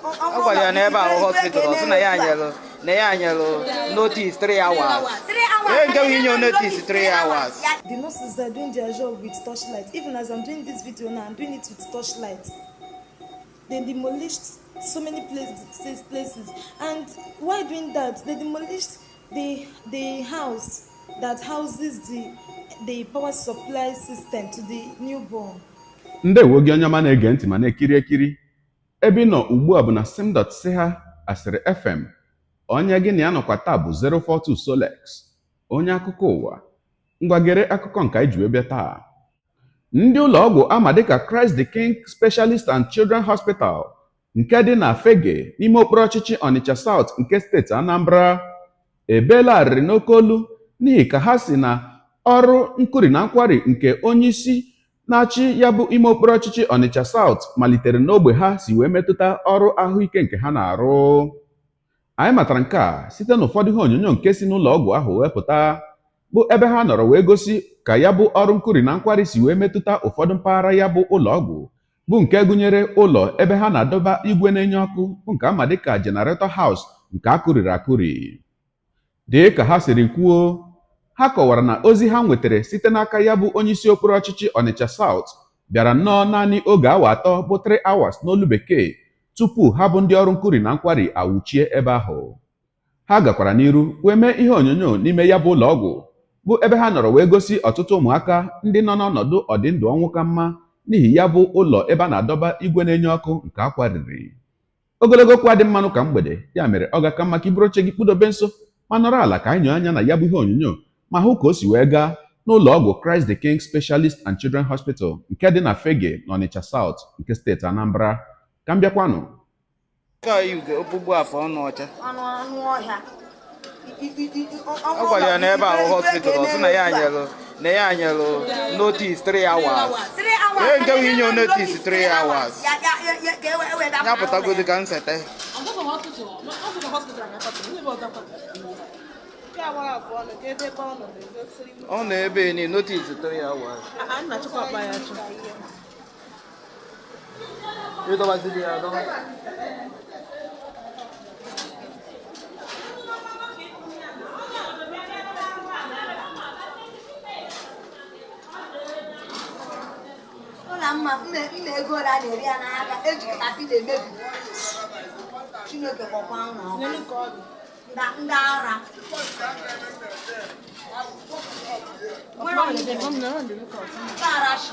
A gwara ya n'ebe ahụ hospital, ọ sị na ya nyelụ na ya nyelụ notice 3 hours. Ee, nke bụ inye notice 3 hours. The nurses are doing their job with torchlight. Even as I'm doing this video now, I'm doing it with torchlight. They demolished so many places. And why doing that? They demolished the house that houses the power supply system to the newborn. Ndewo gị, onye ọma na-ege ntị ma na-ekiri ekiri. Ebe ị nọ ugbu a bụ na sim.si ha asịrị FM. Onye gị na ya nọkwa taa bụ 042 Solex, onye akụkọ ụwa. Ngwagere akụkọ nke anyị ji wee bịa taa. Ndị ụlọ ọgwụ ama dịka Christ the King Specialist and Children Hospital nke dị na Fege n'ime okpuru ọchịchị Onitsha South nke steeti Anambra ebeela arịrị n'oke olu n'ihi ka ha si na ọrụ nkuri na nkwari nke onye isi na-achị ya bụ ime okpuru ọchịchị Onitsha South malitere n'ogbe ha si wee metụta ọrụ ahụike nke ha na-arụ. Anyị matara nke a site n'ụfọdụ ihe onyonyo nke si n'ụlọ ọgwụ ahụ wee pụta, bụ ebe ha nọrọ wee gosi ka ya bụ ọrụ nkuri na nkwari si wee metụta ụfọdụ mpaghara ya bụ ụlọ ọgwụ, bụ nke gụnyere ụlọ ebe ha na-adọba igwe na-enye ọkụ, bụ nke ama dịka generator house, nke akụriri akụri. Dị ka ha siri kwuo, ha kọwara na ozi ha nwetara site n'aka ya bụ onyeisi okpuru ọchịchị Onitsha South bịara nnọọ naanị oge awa 3 bụ 3 hours n'olu bekee tupu ha bụ ndị ọrụ nkuri na nkwari awụchie ebe ahụ. Ha gakwara n'iru wee mee ihe onyonyo n'ime ya bụ ụlọ ọgwụ, bụ ebe ha nọrọ wee gosi ọtụtụ ụmụaka ndị nọ n'ọnọdụ ọdịndụ ọnwụ ka mma n'ihi ya bụ ụlọ ebe a na-adọba igwe na-enye ọkụ nke akwariri. Ogologo okwu adị mmanụ ka mgbede, ya mere ọ ga-aka mma ka iburu oche gị kpụdobe nso ma nọrọ ala ka anyị nyoo anya na ya bụ ihe onyonyo ma hụ ka o si wee gaa n'ụlọ ọgwụ Christ the King Specialist and Children Hospital nke dị na Fege na Onitsha South nke steeti Anambra. Ka m bịakwanụ. Ka yugo okpugbu afọ ọnụ ọcha. Anụ anụ ọhịa. A gwara ya n'ebe ahụ hospital, ọ sị na ya nyelụ na ya nyelụ notice 3 hours. Ee, nke bụ inye notice 3 hours. Ya pụtagodi ka nsete. Ọ nọ ebe ni notice 3 hours. Ịdọbaziri ya adọba. Ụlọ mma mma ego ole a na-eri ya n'aka eji katapila emebi. Chineke kpọkwa ụlọ ọkụ. Ndị ara. Ndị ara shi.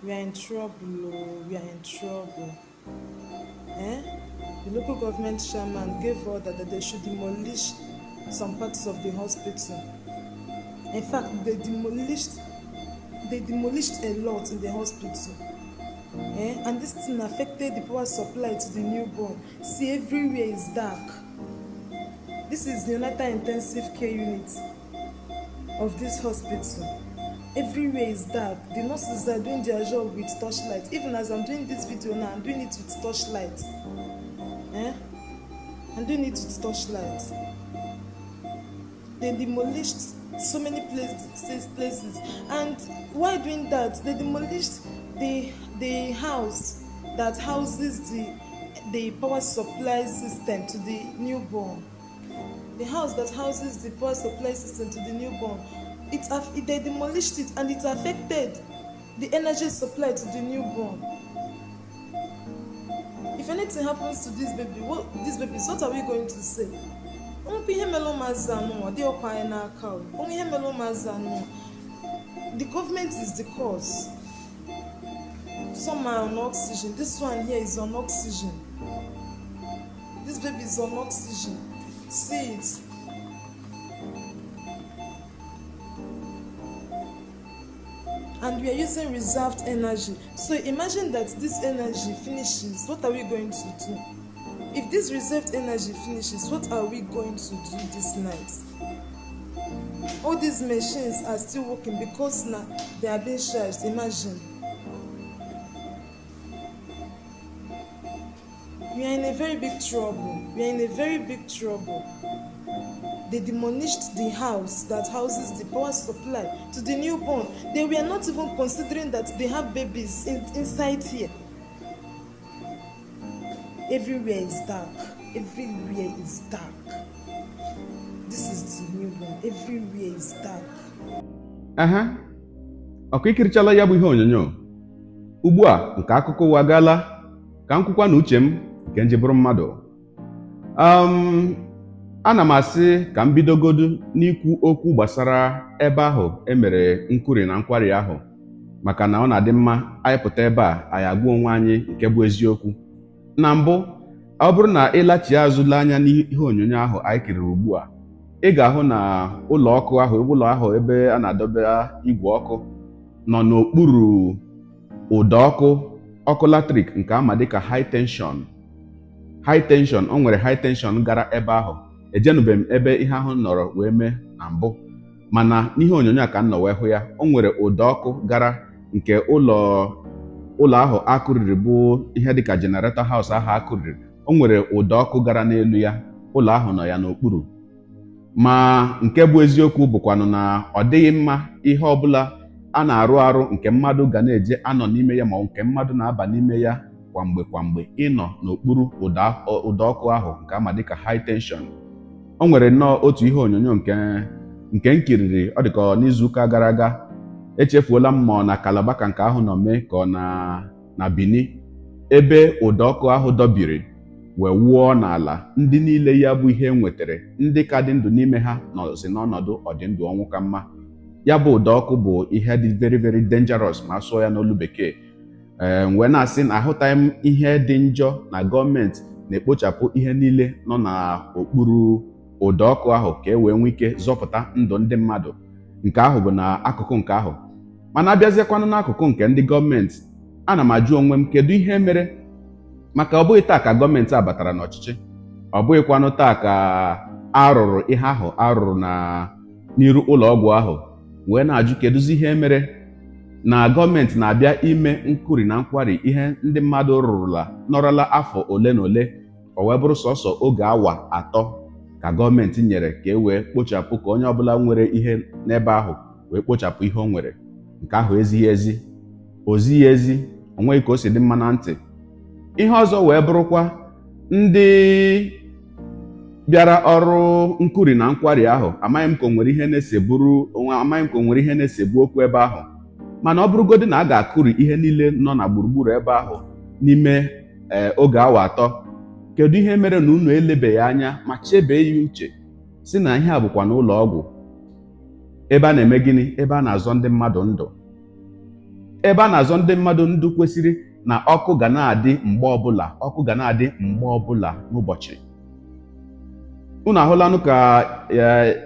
We are in trouble, oh, we are in trouble. Eh? The local government chairman gave order that they should demolish some parts of the hospital. In fact, they demolished a lot in the hospital. Eh? And this thing affected the power supply to the newborn. See, everywhere is dark. This is the neonatal intensive care unit of this hospital. Everywhere is dark. The nurses are doing their job with torchlight. Even as I'm doing this video now, I'm doing it with torchlight. Eh? I'm doing it with torchlight. They demolished so many places. And why doing that? They demolished the house that houses the power supply system to the newborn. The house that houses the power supply system to the newborn. They demolished it and it affected the energy supply to the newborn. If anything happens to this baby, what this babies, what are we going to say? Onwekwa ihe mere ụmụazị anụnwa dị ọkwa anyị n'aka o. Onwe ihe mere ụmụazị anụnwa. The government is the cause. Some are on oxygen. This one here is on oxygen. This baby is on oxygen. See it. And we are using reserved energy. So imagine that this energy finishes. What are we going to do? If this reserved energy finishes, what are we going to do this night? All these machines are still working because now they are being charged. Imagine. We are in a very big trouble. We are in a very big trouble. They demolished the house that houses the power supply to the newborn. They were not even considering that they have babies inside here. Everywhere is dark. Everywhere is dark. This is the newborn. Everywhere is dark. Ehe, ọkụ ikirichala ya bụ ihe onyonyo ugbu a nke akụkọ ụwa gaala ka m kwukwa na uche m nke nji bụrụ mmadụ. Ana m asị ka m bidogodu n'ikwu okwu gbasara ebe ahụ emere nkuri na nkwari ahụ, maka na ọ na-adị mma anyị pụta ebe a, anyị agwa onwe anyị nke bụ eziokwu. Na mbụ, ọ bụrụ na ịlachi azụ lee anya n'ihe onyonyo ahụ anyị kiriri ugbu a, ị ga-ahụ na ụlọ ọkụ ahụ, ụlọ ahụ ebe a na-adọba igwe ọkụ nọ n'okpuru ụdọ ọkụ, ọkụ latrik nke ama dịka high tension. High tension, o nwere high tension gara ebe ahụ. Ejenubeghị m ebe ihe ahụ nọrọ wee mee na mbụ, mana n'ihe onyonyo a ka m nọ wee hụ ya. O nwere ụdọ ọkụ gara nke ụlọ ụlọ ahụ akụriri, bụ ihe dịka generator house ahụ akụriri. O nwere ụdọ ọkụ gara n'elu ya, ụlọ ahụ nọ ya n'okpuru. Ma nke bụ eziokwu bụkwanụ na ọ dịghị mma ihe ọbụla a na-arụ arụ nke mmadụ ga na-eje anọ n'ime ya, ma ọ nke mmadụ na-aba n'ime ya kwa mgbe kwa mgbe, ịnọ n'okpuru ụdọ ọkụ ahụ nke ama dịka high tension. O nwere nnọọ otu ihe onyonyo nke m kiriri, ọ dịka n'izuụka gara aga, echefuola m ma ọ na Calabar ka nke ahụ nọ mee, ka ọ na Benin, ebe ụdọ ọkụ ahụ dọbiri wee wụọ n'ala. Ndị niile ya bụ ihe nwetara, ndị ka dị ndụ n'ime ha nọzi n'ọnọdụ ọdịndụ ọnwụ ka mma. Ya bụ ụdọ ọkụ bụ ihe dị very very dangerous, ma sụọ ya n'olu bekee. Ee, wee na-asị na ahụtaghị m ihe dị njọ na gọọmenti na-ekpochapụ ihe niile nọ n'okpuru ụdọ ọkụ ahụ ka e wee nwee ike zọpụta ndụ ndị mmadụ. Nke ahụ bụ na akụkụ nke ahụ. Mana abịaziekwanụ n'akụkụ nke ndị gọọmenti, ana m ajụ onwe m, kedu ihe mere? Maka ọ bụghị taa ka gọọmenti a batara n'ọchịchị, ọ bụghịkwanụ taa ka a rụrụ ihe ahụ a rụrụ na n'iru ụlọ ọgwụ ahụ. Wee na-ajụ, kedụzi ihe mere Na gọọmenti na-abịa ime nkuri na nkwari ihe ndị mmadụ rụrụla nọrọla afọ ole na ole, o wee bụrụ sọsọ oge awa 3 ka gọọmenti nyere ka e wee kpochapụ, ka onye ọbụla nwere ihe n'ebe ahụ wee kpochapụ ihe o nwere. Nke ahụ ezighi ezi, o zighi ezi, o nweghị ka o si dị mma na ntị. Ihe ọzọ wee bụrụkwa ndị bịara ọrụ nkuri na nkwari ahụ, amaghị m ka o nwere ihe na-eseburu onwe, amaghị m ka o nwere ihe na-esebu okwu ebe ahụ. Mana ọ bụrụgodị na a ga-akụri ihe niile nọ na gburugburu ebe ahụ n'ime oge awa 3, kedu ihe mere na unu elebeghị anya ma chebee ya uche si na ihe a bụkwa n'ụlọ ọgwụ, ebe a na-eme gịnị, ebe a na-azọ ndị mmadụ ndụ, ebe a na-azọ ndị mmadụ ndụ kwesịrị na ọkụ ga na-adị mgbe ọbụla, ọkụ ga na-adị mgbe ọbụla n'ụbọchị. Unu ahụlanụ ka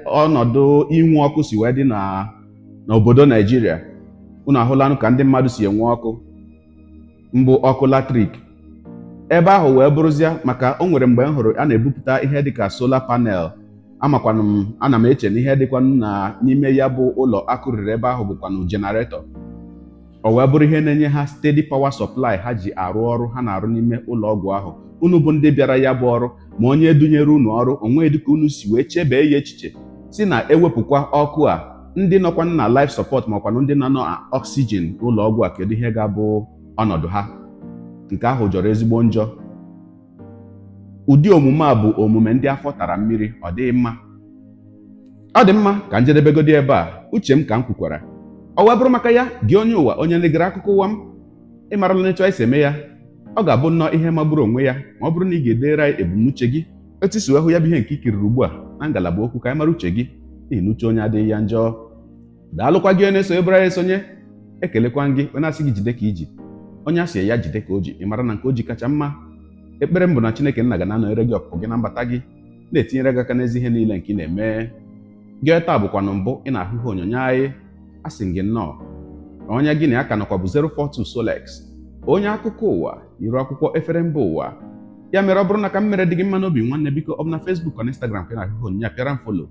ọnọdụ inwe ọkụ si wee dị n'obodo Naijiria. Unu ahụlanụ ka ndị mmadụ si enwe ọkụ mbụ, ọkụ latrik ebe ahụ wee bụrụzịa maka o nwere mgbe m hụrụ a na-ebupụta ihe dịka solar panel. Amakwanụ m, ana m eche na ihe dịkwanụ na n'ime ya bụ ụlọ akụriri ebe ahụ bụkwanụ generator, o wee bụrụ ihe na-enye ha steady power supply ha ji arụ ọrụ ha na-arụ n'ime ụlọ ọgwụ ahụ. Unu bụ ndị bịara ya bụ ọrụ, ma onye dunyere unu ọrụ onwe, dịka unu si wee chebee ya echiche si na ewepụkwa ọkụ a, ndị nọkwa na life support makwanụ ndị nọ na oxygen n'ụlọ ọgwụ a, kedu ihe ga-abụ ọnọdụ ha? Nke ahụ jọrọ ezigbo njọ. Ụdị omume a bụ omume ndị afọ tara mmiri. Ọ dịghị mma. Ọ dị mma ka njedebegodi ebe a. Uche m ka m kwukwara, ọ wee bụrụ maka ya. Gị onye ụwa, onye legara akụkọ ụwa m, ị marala n'etu anyị si eme ya. Ọ ga-abụ nnọọ ihe magburu onwe ya ma ọ bụrụ na ị ga-edere anyị ebumnuche gị, etu isi wee hụ ya bụ ihe nke ikiriri ugbu a na ngalaba okwu, ka anyị mara uche gị, n'ihi na uche onye adịghị ya njọ. Daalụkwa gị onye na-eso ebere anyị esonye. Ekelekwa gị onye asị gị jide ka iji, onye asị ya jide ka o ji. Ị mara na nke o ji kacha mma. Ekpere m bụ na Chineke nna ga na-anọnyere gị, ọpụpụ gị na mbata gị, na-etinyere gị aka n'ezi ihe niile nke ị na-eme. Gị taa bụkwanụ mbụ ị na-ahụ ihe onyonyo anyị, asị gị nnọọ. Onye gị na ya ka nọkwa bụ 042 Solex, onye akụkọ ụwa, iru akwụkwọ efere mba ụwa. Ya mere, ọ bụrụ na ka m mere dị gị mma n'obi, nwanne, biko, ọ bụ na Facebook na Instagram ka ị na-ahụ ihe onyonyo a, pịara m follow.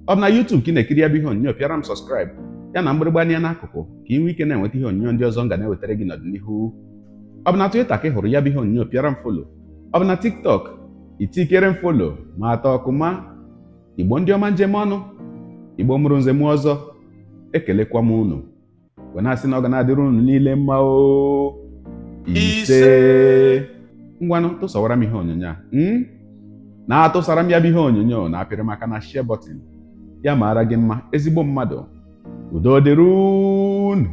Ọ bụ na YouTube ka ị na-ekiri ya bụ ihe onyonyo, pịara m subscribe, ya na mgbịrịgba anya n'akụkụ, ka ị nwee ike na-enweta ihe onyonyo ndị ọzọ m ga na-ewetara gị n'ọdịnihu. Ọ bụ na Twitter ka ị hụrụ ya bụ ihe onyonyo, pịara m follow. Ọ bụ na TikTok, itikere m follow ma atọ ọkụma. Igbo ndị ọma, njem ọnụ, Igbo mụrụ nze mụ ọzọ, ekelekwa m unu wee na-asị na ọ ga na-adịrị unu niile mma o. Ise. Ngwanụ, tụsawara m ihe onyonyo a, na-atụsara m ya bụ ihe onyonyo, na-apịrị m aka na share button. Ya mara gị mma, ezigbo mmadụ. Udo dịrị unu.